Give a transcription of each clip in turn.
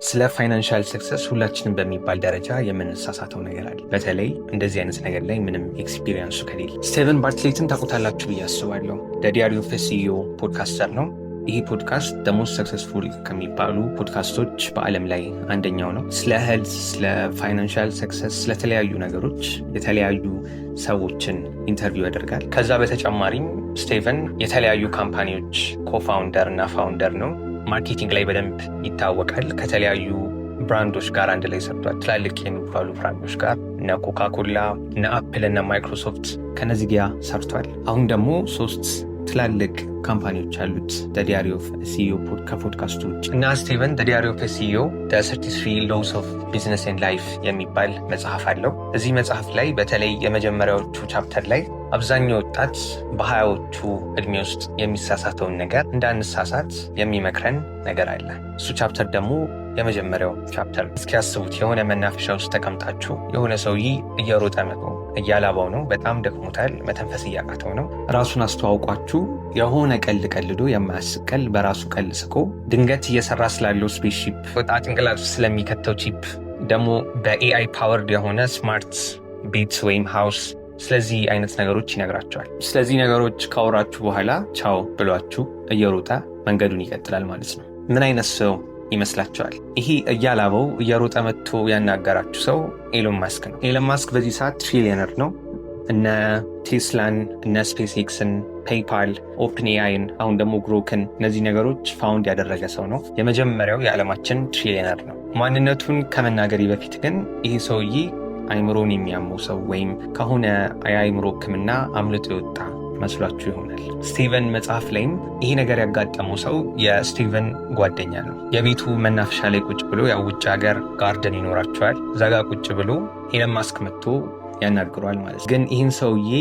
ስለ financial success ሁላችንም በሚባል ደረጃ የምንሳሳተው ነገር አለ። በተለይ እንደዚህ አይነት ነገር ላይ ምንም experience ኡ ከሌለ። ስቴቨን ባርትሌትን ታውቁታላችሁ ብዬ አስባለሁ። Diary of CEO podcaster ነው። ይህ podcast the most successful ከሚባሉ ፖድካስቶች በዓለም ላይ አንደኛው ነው። ስለ health፣ ስለ financial success፣ ስለተለያዩ ነገሮች የተለያዩ ሰዎችን interview ያደርጋል። ከዛ በተጨማሪም ስቴቨን የተለያዩ company ዎች co-founder እና founder ነው። Marketing ላይ በደንብ ይታወቃል። ከተለያዩ brand ኦች ጋር አንድ ላይ ሰርቷል። ትላልቅ የሚባሉ brand ኦች ጋር እነ ኮካኮላ፣ እነ አፕል፣ እነ ማይክሮሶፍት ከነዚህ ጋር ሰርቷል። አሁን ደግሞ ሶስት ትላልቅ company ዎች አሉት Diary of CEO ከ podcast ኡ ውጭ። እና ስቴቨን Diary of CEO 33 Laws of Business and Life የሚባል መጽሐፍ አለው። እዚህ መጽሐፍ ላይ በተለይ የመጀመሪያዎቹ chapter ላይ አብዛኛው ወጣት በ20ዎቹ እድሜ ውስጥ የሚሳሳተውን ነገር እንዳንሳሳት የሚመክረን ነገር አለ። እሱ chapter ደግሞ የመጀመሪያው chapter። እስኪያስቡት፣ የሆነ መናፈሻ ውስጥ ተቀምጣችሁ የሆነ ሰውዬ እየሮጠ መጥቶ እያላባው ነው፣ በጣም ደክሞታል፣ መተንፈስ እያቃተው ነው። ራሱን አስተዋውቋችሁ የሆነ ቀልድ ቀልዶ፣ የማያስቅ ቀልድ፣ በራሱ ቀልድ ስቆ ድንገት እየሰራ ስላለው spaceship፣ ወጣ ጭንቅላት ውስጥ ስለሚከተው chip፣ ደግሞ በ AI powered የሆነ smart ቤት ወይም house፣ ስለዚህ አይነት ነገሮች ይነግራችኋል። ስለዚህ ነገሮች ካወራችሁ በኋላ ቻው ብሏችሁ እየሮጠ መንገዱን ይቀጥላል ማለት ነው። ምን አይነት ሰው ይመስላችኋል? ይሄ እያላበው እየሮጠ መጥቶ ያናገራችሁ ሰው ኤሎን ማስክ ነው። ኤሎን ማስክ በዚህ ሰዓት trillionaire ነው። እነ ቴስላን፣ እነ SpaceX ን፣ PayPal፣ OpenAI ን፣ አሁን ደግሞ ግሮክን፣ እነዚህ ነገሮች found ያደረገ ሰው ነው። የመጀመሪያው የዓለማችን trillionaire ነው። ማንነቱን ከመናገሬ በፊት ግን ይሄ ሰውዬ አይምሮን የሚያመው ሰው ወይም ከሆነ የአይምሮ ሕክምና አምልጦ የወጣ መስሏችሁ ይሆናል። ስቲቨን መጽሐፍ ላይም ይሄ ነገር ያጋጠመው ሰው የስቲቨን ጓደኛ ነው። የቤቱ መናፈሻ ላይ ቁጭ ብሎ፣ ያው ውጭ ሀገር garden ይኖራቸዋል። እዛ ጋ ቁጭ ብሎ ኤለን ማስክ መጥቶ ያናግረዋል ማለት ነው። ግን ይህን ሰውዬ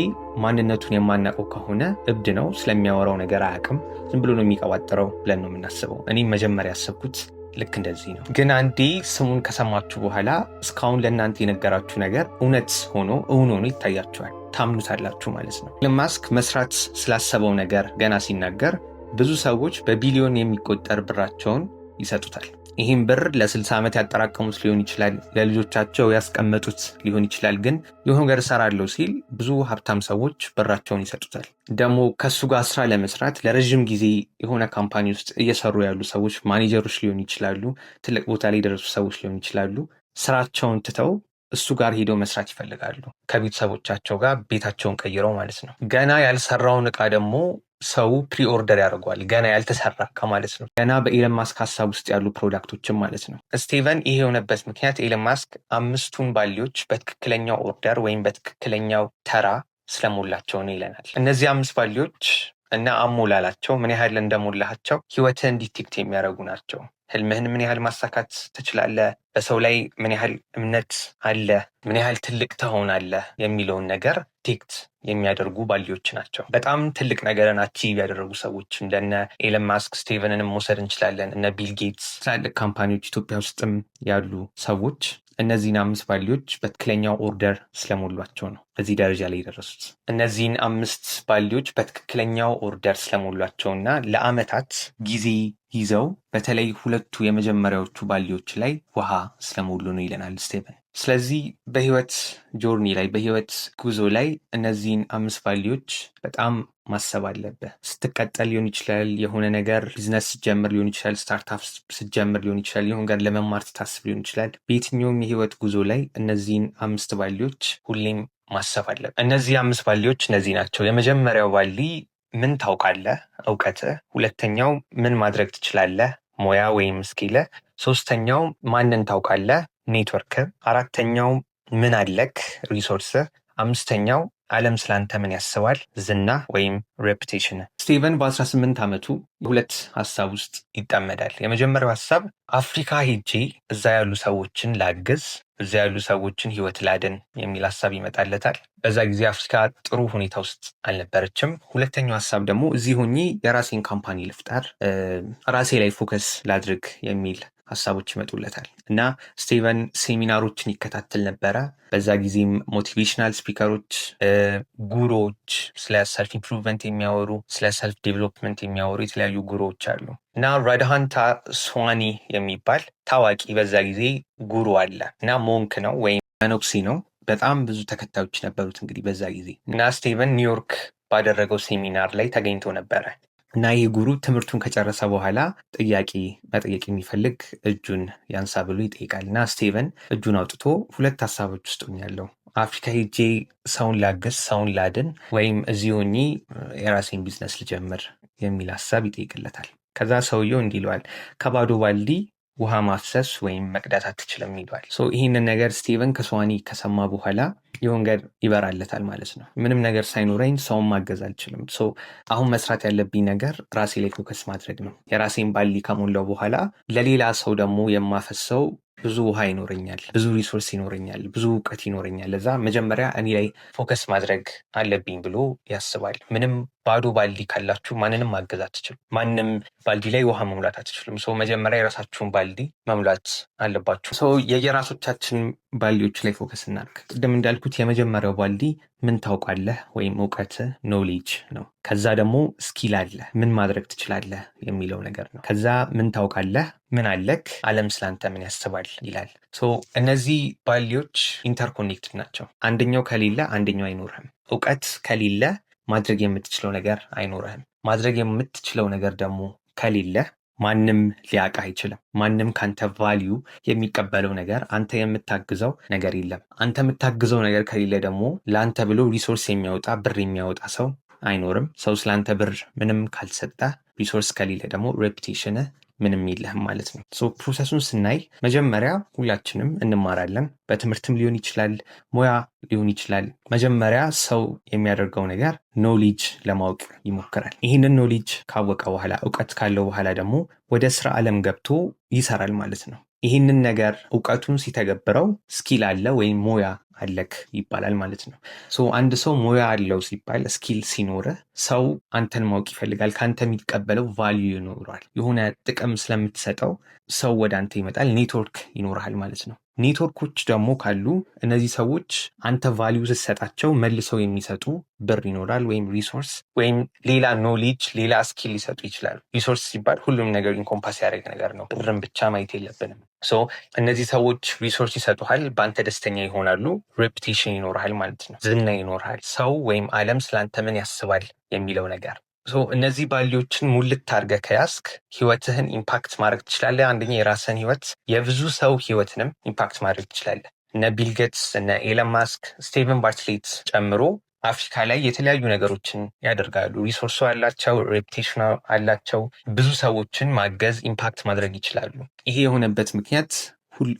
ማንነቱን የማናውቀው ከሆነ እብድ ነው፣ ስለሚያወራው ነገር አያውቅም፣ ዝም ብሎ ነው የሚቀባጥረው ብለን ነው የምናስበው። እኔም መጀመሪያ ያሰብኩት ልክ እንደዚህ ነው። ግን አንዴ ስሙን ከሰማችሁ በኋላ እስካሁን ለእናንተ የነገራችሁ ነገር እውነት ሆኖ፣ እውን ሆኖ ይታያችኋል፣ ታምኑታላችሁ ማለት ነው። ኤለን ማስክ መስራት ስላሰበው ነገር ገና ሲናገር ብዙ ሰዎች በቢሊዮን የሚቆጠር ብራቸውን ይሰጡታል። ይህም ብር ለ60 ዓመት ያጠራቀሙት ሊሆን ይችላል፣ ለልጆቻቸው ያስቀመጡት ሊሆን ይችላል። ግን የሆነ ነገር እሰራለሁ ሲል ብዙ ሀብታም ሰዎች ብራቸውን ይሰጡታል። ደግሞ ከሱ ጋር ስራ ለመስራት ለረዥም ጊዜ የሆነ company ውስጥ እየሰሩ ያሉ ሰዎች፣ ማኔጀሮች ሊሆኑ ይችላሉ፣ ትልቅ ቦታ ላይ የደረሱ ሰዎች ሊሆኑ ይችላሉ። ስራቸውን ትተው እሱ ጋር ሄደው መስራት ይፈልጋሉ። ከቤተሰቦቻቸው ጋር ቤታቸውን ቀይረው ማለት ነው። ገና ያልሰራውን እቃ ደግሞ ሰው pre-order ያደርገዋል። ገና ያልተሰራ እቃ ማለት ነው። ገና በኤለን ማስክ ሀሳብ ውስጥ ያሉ product ኦችን ማለት ነው። ስቲቨን ይሄ የሆነበት ምክንያት ኤለን ማስክ አምስቱን ባሊዎች በትክክለኛው order ወይም በትክክለኛው ተራ ስለሞላቸው ነው ይለናል። እነዚህ አምስት ባሊዎች እና አሞላላቸው፣ ምን ያህል እንደሞላቸው ህይወትህን detect የሚያደርጉ ናቸው። ህልምህን ምን ያህል ማሳካት ትችላለህ፣ በሰው ላይ ምን ያህል እምነት አለህ፣ ምን ያህል ትልቅ ትሆናለህ የሚለውን ነገር detect የሚያደርጉ ባሊዎች ናቸው። በጣም ትልቅ ነገርን achieve ያደረጉ ሰዎች እንደነ ኤለን ማስክ፣ ስቴቨንንም መውሰድ እንችላለን፣ እነ ቢል ጌትስ፣ ትላልቅ company ዎች ኢትዮጵያ ውስጥም ያሉ ሰዎች እነዚህን አምስት ባሊዎች በትክክለኛው order ስለሞሏቸው ነው በዚህ ደረጃ ላይ የደረሱት። እነዚህን አምስት ባሊዎች በትክክለኛው order ስለሞሏቸው እና ለአመታት ጊዜ ይዘው በተለይ ሁለቱ የመጀመሪያዎቹ ባሊዎች ላይ ውሃ ስለሞሉ ነው ይለናል ስቴቨን። ስለዚህ በህይወት journey ላይ፣ በህይወት ጉዞ ላይ እነዚህን አምስት ባሊዎች በጣም ማሰብ አለብህ። ስትቀጠር ሊሆን ይችላል፣ የሆነ ነገር ቢዝነስ ስትጀምር ሊሆን ይችላል፣ startup ስትጀምር ሊሆን ይችላል፣ የሆነ ነገር ለመማር ስታስብ ሊሆን ይችላል። በየትኛውም የህይወት ጉዞ ላይ እነዚህን አምስት ባሊዎች ሁሌም ማሰብ አለብህ። እነዚህ አምስት ባሊዎች እነዚህ ናቸው። የመጀመሪያው ባሊ ምን ታውቃለህ፣ እውቀትህ። ሁለተኛው ምን ማድረግ ትችላለህ፣ ሙያ ወይም skill። ሶስተኛው ማንን ታውቃለህ፣ ኔትወርክ። አራተኛው ምን አለክ፣ resource። አምስተኛው ዓለም ስላንተ ምን ያስባል፣ ዝና ወይም reputation። ስቲቨን በ18 ዓመቱ ሁለት ሀሳብ ውስጥ ይጠመዳል። የመጀመሪያው ሀሳብ አፍሪካ ሄጄ እዛ ያሉ ሰዎችን ላግዝ፣ እዛ ያሉ ሰዎችን ህይወት ላድን የሚል ሀሳብ ይመጣለታል። በዛ ጊዜ አፍሪካ ጥሩ ሁኔታ ውስጥ አልነበረችም። ሁለተኛው ሀሳብ ደግሞ እዚህ ሆኜ የራሴን company ልፍጠር፣ ራሴ ላይ focus ላድርግ የሚል ሀሳቦች ይመጡለታል እና ስቲቨን ሴሚናሮችን ይከታተል ነበረ። በዛ ጊዜም motivational speaker ኦች፣ guru ዎች፣ ስለ self improvement የሚያወሩ፣ ስለ self development የሚያወሩ የተለያዩ guru ዎች አሉ እና ራድሃንታ ስዋኒ የሚባል ታዋቂ በዛ ጊዜ guru አለ እና monk ነው ወይም መነኩሴ ነው። በጣም ብዙ ተከታዮች ነበሩት እንግዲህ በዛ ጊዜ። እና ስቲቨን ኒውዮርክ ባደረገው ሴሚናር ላይ ተገኝቶ ነበረ እና ይህ guru ትምህርቱን ከጨረሰ በኋላ ጥያቄ መጠየቅ የሚፈልግ እጁን ያንሳ ብሎ ይጠይቃል። እና ስቲቨን እጁን አውጥቶ ሁለት ሀሳቦች ውስጥ ሆኛለሁ፣ አፍሪካ ሄጄ ሰውን ላግዝ፣ ሰውን ላድን፣ ወይም እዚህ ሆኜ የራሴን ቢዝነስ ልጀምር የሚል ሀሳብ ይጠይቅለታል። ከዛ ሰውየው እንዲህ ይለዋል፣ ከባዶ ባልዲ ውሃ ማፍሰስ ወይም መቅዳት አትችልም ይለዋል። ይህንን ነገር ስቲቨን ከስዋኒ ከሰማ በኋላ የሆነ ነገር ይበራለታል ማለት ነው። ምንም ነገር ሳይኖረኝ ሰውን ማገዝ አልችልም። አሁን መስራት ያለብኝ ነገር ራሴ ላይ focus ማድረግ ነው። የራሴን ባልዲ ከሞላው በኋላ ለሌላ ሰው ደግሞ የማፈሰው ብዙ ውሃ ይኖረኛል፣ ብዙ resource ይኖረኛል፣ ብዙ እውቀት ይኖረኛል። ለዛ መጀመሪያ እኔ ላይ focus ማድረግ አለብኝ ብሎ ያስባል። ምንም ባዶ ባልዲ ካላችሁ ማንንም ማገዝ አትችሉም። ማንም ባልዲ ላይ ውሃ መሙላት አትችሉም። So መጀመሪያ የራሳችሁን ባልዲ መሙላት አለባችሁ። So የየራሶቻችን ባልዲዎች ላይ focus እናድርግ። ቅድም እንዳልኩት የመጀመሪያው ባልዲ ምን ታውቃለህ ወይም እውቀት knowledge ነው። ከዛ ደግሞ skill አለ፣ ምን ማድረግ ትችላለህ የሚለው ነገር ነው። ከዛ ምን ታውቃለህ፣ ምን አለክ፣ ዓለም ስላንተ ምን ያስባል ይላል። So እነዚህ ባልዲዎች interconnected ናቸው። አንደኛው ከሌለ አንደኛው አይኖርህም። እውቀት ከሌለ ማድረግ የምትችለው ነገር አይኖርህም። ማድረግ የምትችለው ነገር ደግሞ ከሌለ ማንም ሊያውቅህ አይችልም። ማንም ካንተ value የሚቀበለው ነገር፣ አንተ የምታግዘው ነገር የለም። አንተ የምታግዘው ነገር ከሌለ ደግሞ ለአንተ ብሎ resource የሚያወጣ፣ ብር የሚያወጣ ሰው አይኖርም። ሰው ስለአንተ ብር ምንም ካልሰጠ፣ resource ከሌለ ደግሞ reputation ህ ምንም የለህም ማለት ነው። So process ኡን ስናይ መጀመሪያ ሁላችንም እንማራለን። በትምህርትም ሊሆን ይችላል፣ ሙያ ሊሆን ይችላል። መጀመሪያ ሰው የሚያደርገው ነገር knowledge ለማወቅ ይሞክራል። ይህንን knowledge ካወቀ በኋላ፣ እውቀት ካለው በኋላ ደግሞ ወደ ስራ ዓለም ገብቶ ይሰራል ማለት ነው። ይህንን ነገር እውቀቱን ሲተገብረው skill አለ ወይም ሙያ አለክ ይባላል ማለት ነው። So አንድ ሰው ሙያ አለው ሲባል skill ሲኖርህ ሰው አንተን ማወቅ ይፈልጋል። ከአንተ የሚቀበለው value ይኖረዋል። የሆነ ጥቅም ስለምትሰጠው ሰው ወደ አንተ ይመጣል። ኔትወርክ ይኖርሃል ማለት ነው። ኔትወርኮች ደግሞ ካሉ እነዚህ ሰዎች አንተ value ስትሰጣቸው መልሰው የሚሰጡ ብር ይኖራል ወይም resource ወይም ሌላ knowledge፣ ሌላ skill ሊሰጡ ይችላሉ። Resource ሲባል ሁሉም ነገር encompass ያደረገ ነገር ነው። ብርም ብቻ ማየት የለብንም። So እነዚህ ሰዎች resource ይሰጡሃል፣ በአንተ ደስተኛ ይሆናሉ፣ reputation ይኖርሃል ማለት ነው። ዝና ይኖርሃል። ሰው ወይም ዓለም ስለአንተ ምን ያስባል የሚለው ነገር። So እነዚህ ባልዲዎችን ሙልት አድርገህ ከያዝክ ህይወትህን impact ማድረግ ትችላለህ። አንደኛ የራስህን ህይወት፣ የብዙ ሰው ህይወትንም impact ማድረግ ትችላለህ። እነ ቢል ጌትስ፣ እነ ኤለን ማስክ፣ ስቲቨን ባርትሌት ጨምሮ አፍሪካ ላይ የተለያዩ ነገሮችን ያደርጋሉ። Resource ኡ አላቸው፣ reputation አላቸው። ብዙ ሰዎችን ማገዝ፣ impact ማድረግ ይችላሉ። ይሄ የሆነበት ምክንያት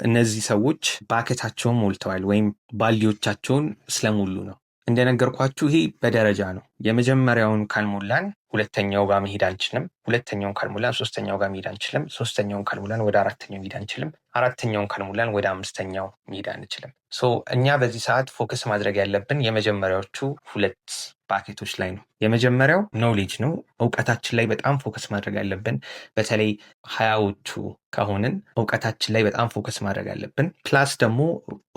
እነዚህ ሰዎች bucket ኣቸውን ሞልተዋል ወይም ባልዲዎቻቸውን ስለሞሉ ነው። እንደነገርኳችሁ ይሄ በደረጃ ነው። የመጀመሪያውን ካልሞላን ሁለተኛው ጋር መሄድ አንችልም። ሁለተኛውን ካልሞላን ሶስተኛው ጋር መሄድ አንችልም። ሶስተኛውን ካልሞላን ወደ አራተኛው መሄድ አንችልም። አራተኛውን ካልሞላን ወደ አምስተኛው መሄድ አንችልም። So እኛ በዚህ ሰዓት focus ማድረግ ያለብን የመጀመሪያዎቹ ሁለት bucket ኦች ላይ ነው። የመጀመሪያው knowledge ነው። እውቀታችን ላይ በጣም focus ማድረግ አለብን። በተለይ 20ዎቹ ከሆንን እውቀታችን ላይ በጣም focus ማድረግ አለብን። Plus ደግሞ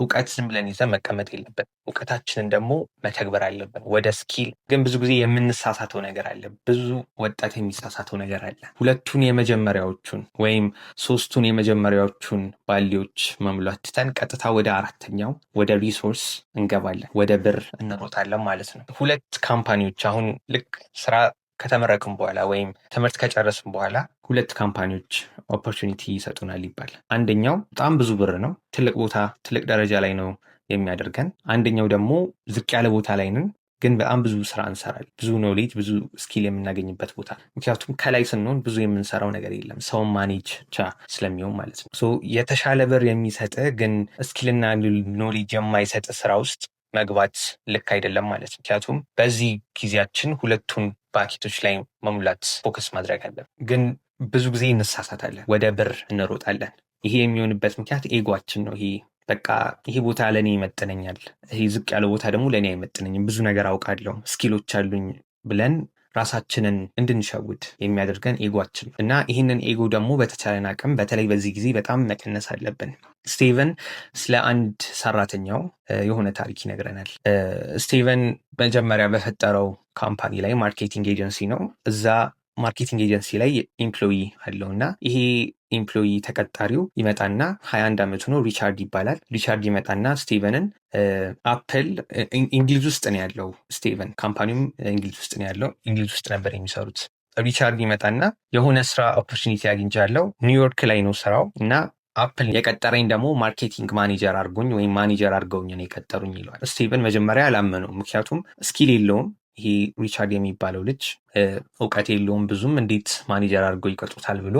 እውቀት ዝም ብለን ይዘን መቀመጥ የለብንም። እውቀታችንን ደግሞ መተግበር አለብን ወደ skill። ግን ብዙ ጊዜ የምንሳሳተው ነገር አለ። ብዙ ወጣት የሚሳሳተው ነገር አለ። ሁለቱን የመጀመሪያዎቹን ወይም ሶስቱን የመጀመሪያዎቹን ባልዲዎች መሙላት ትተን ቀጥታ ወደ አራተኛው ወደ resource እንገባለን፣ ወደ ብር እንሮጣለን ማለት ነው። ሁለት company ዎች አሁን ልክ ስራ ከተመረቅን በኋላ ወይም ትምህርት ከጨረስን በኋላ ሁለት company ዎች opportunity ይሰጡናል ይባል። አንደኛው በጣም ብዙ ብር ነው፣ ትልቅ ቦታ ትልቅ ደረጃ ላይ ነው የሚያደርገን። አንደኛው ደግሞ ዝቅ ያለ ቦታ ላይ ነን፣ ግን በጣም ብዙ ስራ እንሰራለን። ብዙ knowledge፣ ብዙ skill የምናገኝበት ቦታ። ምክንያቱም ከላይ ስንሆን ብዙ የምንሰራው ነገር የለም፣ ሰውን manage ብቻ ስለሚሆን ማለት ነው። So የተሻለ ብር የሚሰጥ ግን skill ና knowledge የማይሰጥ ስራ ውስጥ መግባት ልክ አይደለም ማለት ነው። ምክንያቱም በዚህ ጊዜያችን ሁለቱን bucket ኦች ላይ መሙላት focus ማድረግ አለብን። ግን ብዙ ጊዜ እንሳሳታለን፣ ወደ ብር እንሮጣለን። ይሄ የሚሆንበት ምክንያት ego ኣችን ነው። ይሄ በቃ ይሄ ቦታ ለእኔ ይመጥነኛል፣ ይሄ ዝቅ ያለው ቦታ ደግሞ ለእኔ አይመጥነኝም፣ ብዙ ነገር አውቃለሁ፣ skill ኦች አሉኝ ብለን ራሳችንን እንድንሸውድ የሚያደርገን ego ኣችን እና ይህንን ego ደግሞ በተቻለን አቅም በተለይ በዚህ ጊዜ በጣም መቀነስ አለብን። ስቴቨን ስለ አንድ ሰራተኛው የሆነ ታሪክ ይነግረናል። ስቴቨን መጀመሪያ በፈጠረው company ላይ marketing agency ነው። እዛ marketing agency ላይ employee አለው እና ይሄ employee ተቀጣሪው ይመጣና 21 ዓመቱ ነው፣ ሪቻርድ ይባላል። ሪቻርድ ይመጣና ስቴቨንን አፕል እንግሊዝ ውስጥ ነው ያለው ስቴቨን፣ company ውም እንግሊዝ ውስጥ ነው ያለው። እንግሊዝ ውስጥ ነበር የሚሰሩት። ሪቻርድ ይመጣና የሆነ ስራ opportunity አግኝቻለሁ፣ ኒውዮርክ ላይ ነው ስራው እና አፕል የቀጠረኝ ደግሞ marketing manager አድርጎኝ ወይም ማኔጀር አድርገውኝ ነው የቀጠሩኝ ይለዋል። ስቴቨን መጀመሪያ አላመነውም፣ ምክንያቱም skill የለውም። ይሄ ሪቻርድ የሚባለው ልጅ እውቀት የለውም ብዙም፣ እንዴት ማኔጀር አድርገው ይቀጥሩታል ብሎ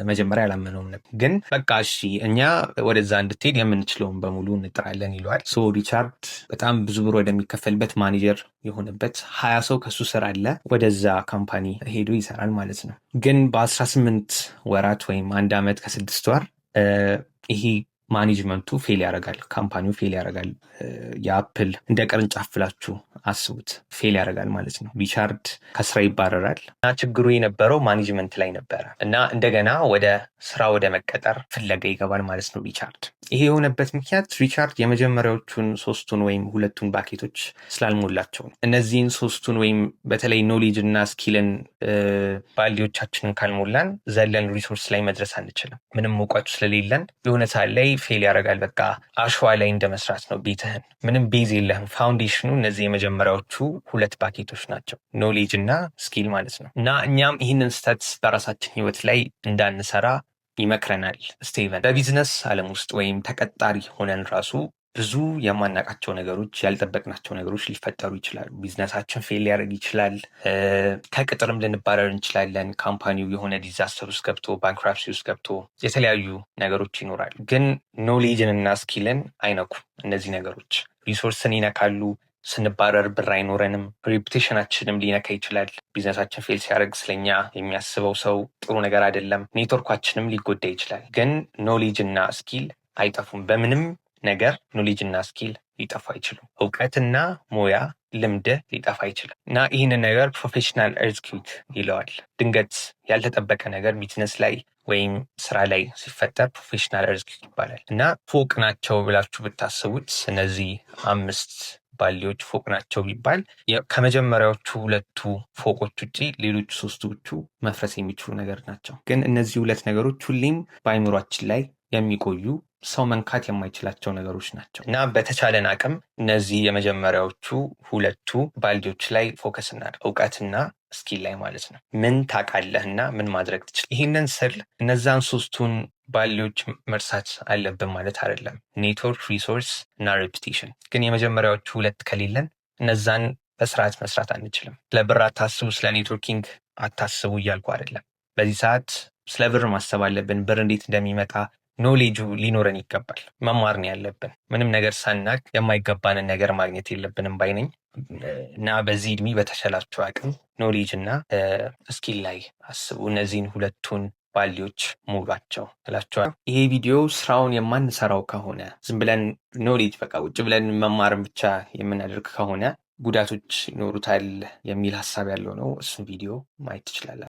መጀመሪያ አላመነውም ነበር። ግን በቃ እሺ እኛ ወደዛ እንድትሄድ የምንችለውን በሙሉ እንጥራለን ይለዋል። So ሪቻርድ በጣም ብዙ ብር ወደሚከፈልበት ማኔጀር የሆነበት 20 ሰው ከሱ ስር አለ፣ ወደዛ company ሄዶ ይሰራል ማለት ነው። ግን በ18 ወራት ወይም 1 ዓመት ከ6 ወር ይሄ management ኡ fail ያደርጋል፣ company ው fail ያደርጋል። የአፕል እንደ ቅርንጫፍ ብላችሁ አስቡት፣ fail ያደርጋል ማለት ነው። ሪቻርድ ከስራ ይባረራል እና ችግሩ የነበረው management ላይ ነበረ እና እንደገና ወደ ስራ ወደ መቀጠር ፍለጋ ይገባል ማለት ነው ሪቻርድ። ይሄ የሆነበት ምክንያት ሪቻርድ የመጀመሪያዎቹን ሶስቱን ወይም ሁለቱን bucket ኦች ስላልሞላቸው ነው። እነዚህን ሶስቱን ወይም በተለይ knowledge እና skill ን ባልዲዎቻችንን ካልሞላን ዘለን resource ላይ መድረስ አንችልም። ምንም እውቀቱ ስለሌለን የሆነ ሰዓት ላይ fail ያደርጋል። በቃ አሸዋ ላይ እንደ መስራት ነው ቤትህን። ምንም base የለህም። Foundation ኑ እነዚህ የመጀመሪያዎቹ ሁለት bucket ኦች ናቸው፣ knowledge እና skill ማለት ነው። እና እኛም ይህንን ስህተት በራሳችን ህይወት ላይ እንዳንሰራ ይመክረናል ስቴቨን። በቢዝነስ ዓለም ውስጥ ወይም ተቀጣሪ ሆነን ራሱ ብዙ የማናውቃቸው ነገሮች፣ ያልጠበቅናቸው ነገሮች ሊፈጠሩ ይችላሉ። Business ኣችን fail ሊያደርግ ይችላል። ከቅጥርም ልንባረር እንችላለን። Company ው የሆነ disaster ውስጥ ገብቶ፣ bankruptcy ውስጥ ገብቶ የተለያዩ ነገሮች ይኖራሉ። ግን knowledge ን እና skill ን አይነኩም እነዚህ ነገሮች። Resource ን ይነካሉ። ስንባረር ብር አይኖረንም። Reputation ኣችንም ሊነካ ይችላል። Business ኣችን fail ሲያደርግ ስለኛ የሚያስበው ሰው ጥሩ ነገር አይደለም። ኔትወርኳችንም ሊጎዳ ይችላል። ግን knowledge እና skill አይጠፉም። በምንም ነገር knowledge እና skill ሊጠፉ አይችሉም። እውቀትና ሙያ ልምድ ሊጠፋ አይችልም እና ይህንን ነገር professional earthquake ይለዋል። ድንገት ያልተጠበቀ ነገር ቢዝነስ ላይ ወይም ስራ ላይ ሲፈጠር professional earthquake ይባላል እና ፎቅ ናቸው ብላችሁ ብታስቡት፣ እነዚህ አምስት ባልዲዎች ፎቅ ናቸው ቢባል ከመጀመሪያዎቹ ሁለቱ ፎቆች ውጭ ሌሎቹ ሶስቶቹ መፍረስ የሚችሉ ነገር ናቸው። ግን እነዚህ ሁለት ነገሮች ሁሌም በአይምሯችን ላይ የሚቆዩ፣ ሰው መንካት የማይችላቸው ነገሮች ናቸው እና በተቻለን አቅም እነዚህ የመጀመሪያዎቹ ሁለቱ ባልዲዎች ላይ focus እናድርግ፣ እውቀትና skill ላይ ማለት ነው። ምን ታውቃለህ እና ምን ማድረግ ትችል። ይህንን ስል እነዛን ሶስቱን ባልዲዎች መርሳት አለብን ማለት አይደለም። Network፣ resource እና reputation። ግን የመጀመሪያዎቹ ሁለት ከሌለን እነዛን በስርዓት መስራት አንችልም። ስለ ብር አታስቡ፣ ስለ networking አታስቡ እያልኩ አይደለም። በዚህ ሰዓት ስለ ብር ማሰብ አለብን። ብር እንዴት እንደሚመጣ ኖሌጁ ሊኖረን ይገባል። መማር ነው ያለብን። ምንም ነገር ሳናቅ የማይገባንን ነገር ማግኘት የለብንም ባይ ነኝ እና በዚህ እድሜ በተቻላችሁ አቅም knowledge እና skill ላይ አስቡ። እነዚህን ሁለቱን ባልዲዎች ሙሏቸው እላችኋለሁ። ይሄ ቪዲዮ ስራውን የማንሰራው ከሆነ፣ ዝም ብለን knowledge በቃ ቁጭ ብለን መማርን ብቻ የምናደርግ ከሆነ ጉዳቶች ይኖሩታል የሚል ሀሳብ ያለው ነው። እሱን ቪዲዮ ማየት ትችላላችሁ።